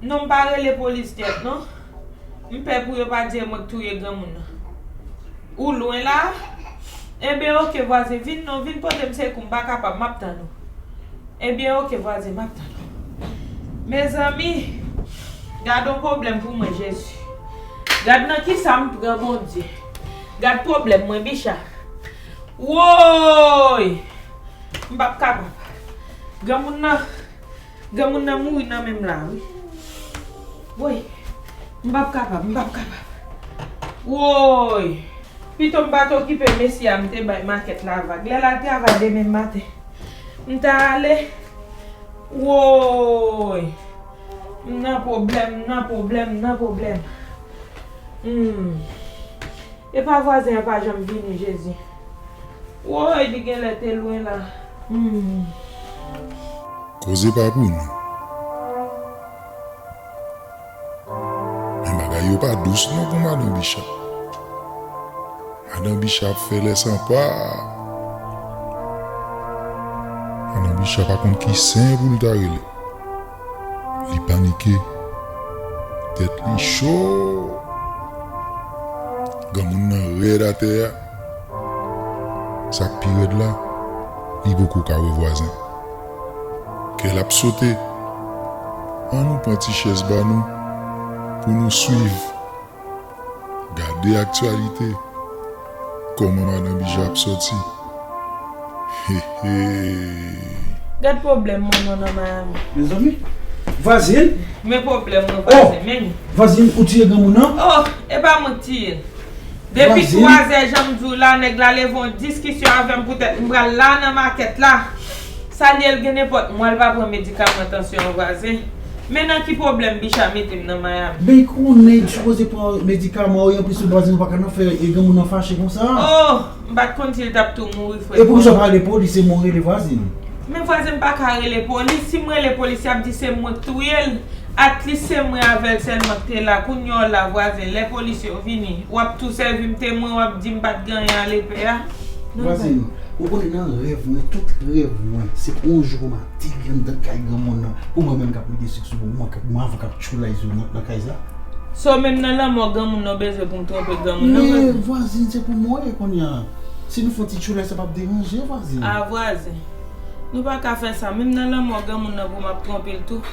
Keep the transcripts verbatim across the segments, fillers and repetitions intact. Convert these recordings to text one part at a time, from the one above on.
Non, m pa rele polis dyèt non. M pè pou yo pa di e mwen k touye granmoun nan. Ou lwen la? Enben oke vwazen, vin non, vin pote m sekou, m pa kapab, m ap tann ou. Ebyen oke vwazen, m ap tann ou. Mezanmi, gad on pwoblèm pou mwen Jezi. Gad nan kisa m pran Bondye. Gad pwoblèm mwen Bicha. Woy! M p ap kapab. Granmoun nan, granmoun nan mouri nan men m la wi. Woy! M p ap kapab, m p ap kapab. Woy! Pito m pa t okipe mesye a m te bay makèt la vag. Lè l al travay demen maten, m ta ale. Woy! M nan pwoblèm, m nan pwoblèm, m nan pwoblèm. Hmm. Epa vwazen an pa janm vini, Jezi. Woy, li genlè te lwen la. Hmm. Koze pa pou nou. Men bagay yo pa dous non pou madan Bicha. Madan Bicha ap fè lè san pa. Madan Bicha pa konn ki sen pou l ta rele. Li panike. Tèt li cho. Granmoun nan rèd atè a. Sa k pi rèd la, li poko ka wè vwazen. Kè l ap sote. Ann nou pran ti chèz ba nou pou nou swiv. Gade aktyalite. Kòman madan Bicha ap sòti. Hehe. Gad pwoblèm mwen non nan Miami. Mezanmi, vwazin. Men pwoblèm mwen vwazin, men. Vwazin, ou tiye granmoun nan? Oh, e pa mwen k tiye l. Depi twazè jan m di w la, nèg la leve yon diskisyon avè m poutèt m pral la nan makèt la. Sa l ye l gen nenpòt mwa l pa pran medikaman tansyon an vwazen. Men nan ki pwoblèm Bicha mete m nan Miami. Ben konnen l sipoze pran medikaman wi, anplis vwazin ou pa ka nan fè e granmoun nan fache konsa. Oh, m pa t konn si l t ap tou mouri frè. E poukisa w pa rele polis e mwen rele vwazin? Men vwazin m pa ka rele polis, si m rele polis y ap di se mwen k touye l. At least se mwen avè l sèlman k te la, kounye a w la vwazin, lè polis yo vini, w ap tou sèvi m temwen, w ap di m pa t gen anyen a lepè a. Vwazin, ou konnen nan rèv mwen, tout rèv mwen, se pou yon jou pou m ateri anndan kay granmoun nan, pou mwen menm k ap mete sik sou mwen, k ap, mwen avè w k ap tchoulay sou nan, nan kay sa. So menm nan lanmò granmoun nan w bezwen pou m twonpe granmoun nan vwazin? Men vwazin, se pou mwen kounye a. Si nou fè yon ti tchoulay sa p ap deranje vwazin. A vwazin. Nou pa ka fè sa, menm nan lanmò granmoun nan pou m ap twonpe l tou.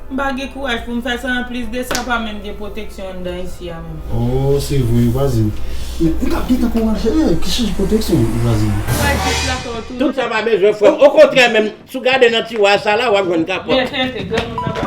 M pa gen kouraj pou m fè sa, anplis de sa pa menm gen pwoteksyon anndan isi a menm. Oh, se vre wi vwazin. Men m t ap gentan kouraje, eh, ki chanje pwoteksyon wi vwazin. Tout sa pa bezwen frè m. Okontrè menm, si w gade nan tiwa sa la, w ap jwenn kapòt. Men tenten, granmoun nan pa